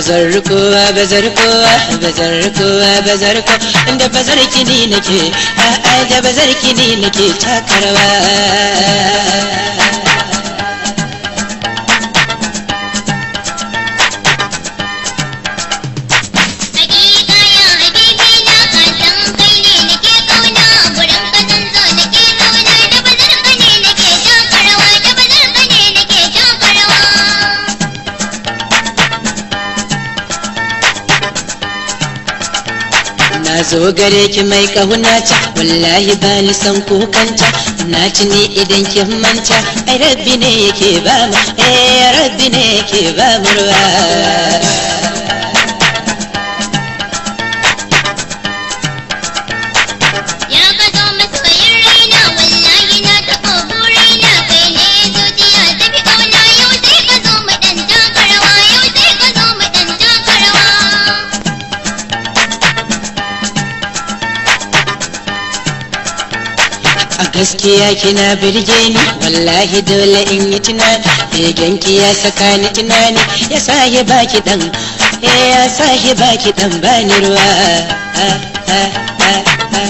Bazar kowa, bazar kowa, bazar kowa, bazar ko da bazar kini nake, a'a, da bazar kini nake taka rawa. Hakika ya habibi na, ka san kai ne nake kauna, gurin ka zan zo nake zauna, da bazar ka ne nake taka rawa, da bazar ka ne nake taka rawa. Na zo gare ki mai kahunata, wallahi ba ni san kukanta, na ci ni idan kin manta, ai Rabbi ne yake ba mu, eh, Rabbi ne yake ba mu ruwa. Ya ka zo masoyin raina, wallahi na taɓo burina, kai ne zuciya ta fi ƙauna, yau sai ka zo mu ɗan taka rawa, yau sai ka zo mu ɗan taka rawa. A gaskiya kina birge ni, wallahi dole in yi tunani, begen ki ya saka ni tunani, ya sahi baki dan, eh, ya sahi baki dan bani ruwa. Ah, ah, ah, ah.